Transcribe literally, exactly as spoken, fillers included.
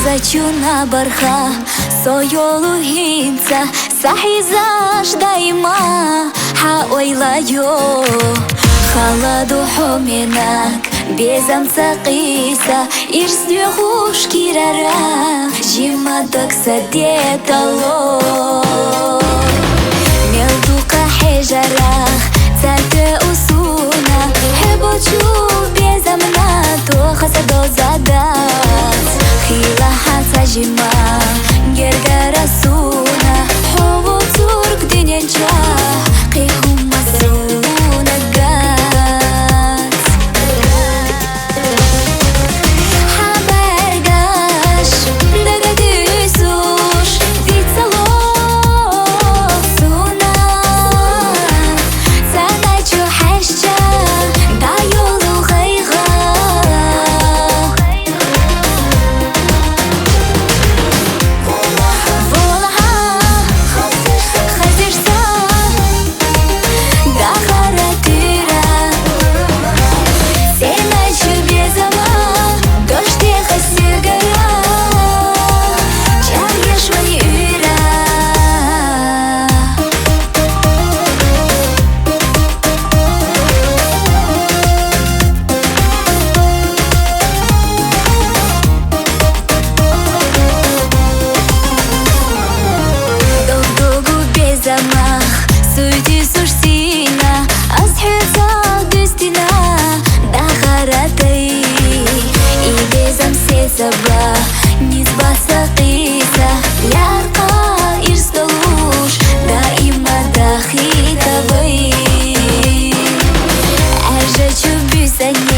Са чуна барха, со йолу гьинца, са хьизаш даима, гьа ойла йо. Халаду гьо менаг, безам цӀа къиса, ирс нуьхуш кирара, жимадаг са дедало. Мелдухъа хьежарах, цӀа те усуна, хӀебочу безамна, тоха са дозадац. Хила хьа цӀа жима, гергара суна, хӀо вуцург диненча, къихума суна гац. Хабар гаш, дагадуьсуш, дица лоцуна, цӀа начу хьежча, дайолу гъайгъа. Валлагь, хазир са, дахара тира. Сена чу безама, дошти хасугара, чаргиш вай уьра. Догдогу безамах, суьйди сушсина, аз хьуьзал дуьстина, дахаратай. И безам сесаба, низ баса къиса, ляркъа ирс далуш, даима дахи тавай. Ажа чу бисани,